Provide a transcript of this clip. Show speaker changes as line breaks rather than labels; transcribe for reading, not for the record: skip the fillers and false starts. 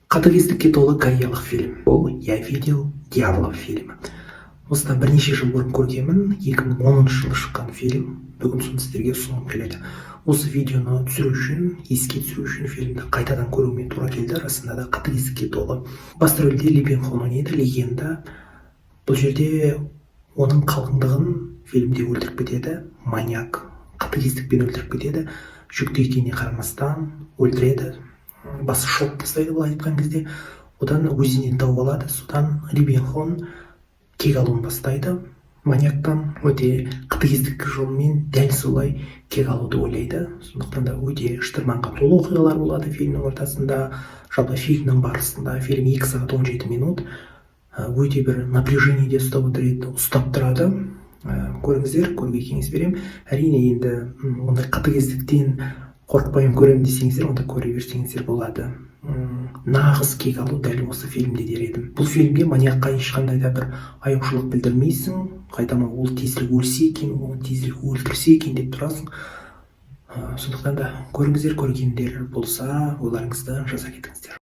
Қатыгездікке толы кореялық фильм ол «Я видел дьявола» фильмі. Осыдан бірнеше жыл бұрын көргенмін, 2010 жылы шыққан фильм. Бүгін соны сіздерге ұсынғым келеді. Осы видеоны түсіру үшін, еске түсіру үшін фильмді қайтадан көруіме тура келді. Расында да, қатыгездікке толы. Басты рөлде Ли Бен Хон ойнайды, легенда. Бұл жерде оның қалыңдығын фильмде өлтіріп кетеді маньяк, қатыгездікпен өлтіріп кетеді. Жүкті екеніне қарамастан өлтіреді, басы шолып тастайды былай айтқан кезде. Одан өзеннен тауып алады. Содан Ли Бен Хон кек алуын бастайды маньяктан. Өте қатыгездік жолмен дәл солай кек алуды ойлайды. Сондықтан да өте шытырманға толы оқиғалар болады фильмнің ортасында, жалпы фильмнің барысында. Фильм 2 сағат 17 минут, өте бір напряжениеде ұстап отырады, ұстап тұрады. Көріңіздер, көруге кеңес беремін. Әрине, енді ондай қатыгездіктен қорықпаймын, көремін десеңіздер, онда көре берсеңіздер болады. Нағыз кек алу дәл осы фильмде дер едім. Бұл фильмде маньякқа ешқандай да бір аяушылық білдірмейсің, қайтама ол тезірек өлсе екен, оны тезірек өлтірсе екен деп тұрасың. Сондықтан да көріңіздер, көргендер болса, ойларыңызды жаза кетіңіздер.